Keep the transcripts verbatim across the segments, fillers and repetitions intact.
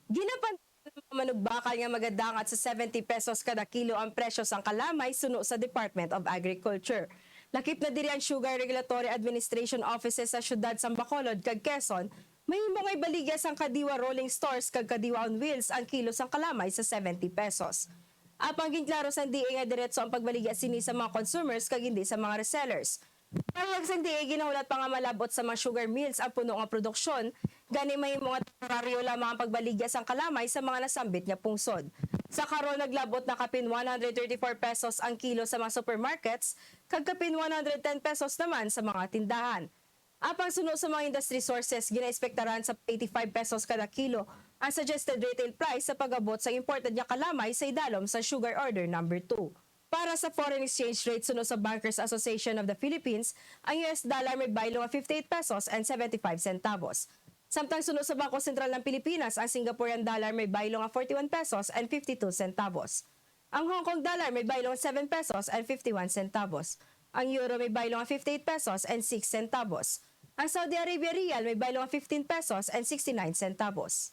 Ginapan ng mga manugbakal nga magadangat sa seventy pesos kada kilo ang presyo sang kalamay suno sa Department of Agriculture. Lakip na diri ang Sugar Regulatory Administration Offices sa siyudad sang Bacolod kag Quezon, mahimo nga ibaligya sang Kadiwa Rolling Stores kag Kadiwa on Wheels ang kilo sang kalamay sa seventy pesos. Apang ginklaro sang D A nga diretso ang pagbaligya sini sa mga consumers kag hindi sa mga resellers. Pahayag sang D A, ginahulat pa nga malab-ot sa mga sugar mills ang puno nga produksyon, gani mahimo nga temporaryo lamang ang pagbaligya sang kalamay sa mga nasambit nga pungsod. Sa karon, naglab-ot na kapin one hundred thirty-four pesos ang kilo sa mga supermarkets, kag kapin one hundred ten pesos naman sa mga tindahan. Apang suno sa mga industry sources, ginaespektaran sa eighty-five pesos kada kilo ang suggested retail price sa pag-abot sa imported nga kalamay sa idalom sa Sugar Order Number Two. Para sa foreign exchange rate, suno sa Bankers Association of the Philippines, ang U S dollar may baylo nga fifty-eight pesos and seventy-five centavos. Samtang suno sa Bangko Sentral ng Pilipinas, ang Singaporean dollar may baylo nga forty-one pesos and fifty-two centavos. Ang Hong Kong dollar may baylo nga seven pesos and fifty-one centavos. Ang euro may baylo nga fifty-eight pesos and six centavos. Ang Saudi Arabia riyal may baylo nga fifteen pesos and sixty-nine centavos.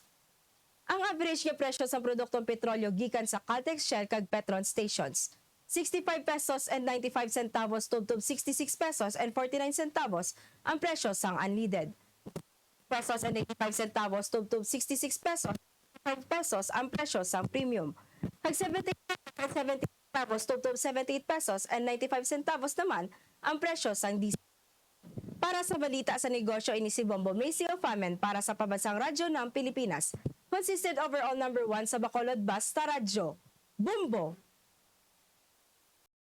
Ang average nga presyo sang produktong petrolyo gikan sa Caltex, Shell, kag Petron stations, sixty-five pesos and ninety-five centavos tubtob sixty-six pesos and forty-nine centavos ang presyo sang unleaded. Pesos and eighty-five centavos tubtob sixty-six pesos, five pesos ang presyo sang premium. Kag seventy pesos and seventy centavos tubtob seventy-eight pesos and ninety-five centavos naman ang presyo sang diesel. Para sa balita sa negosyo, ini si Bombo Macy Ofamen para sa Pambansang Radyo ng Pilipinas. Consistent overall number one sa Bacolod, basta radyo. Bombo!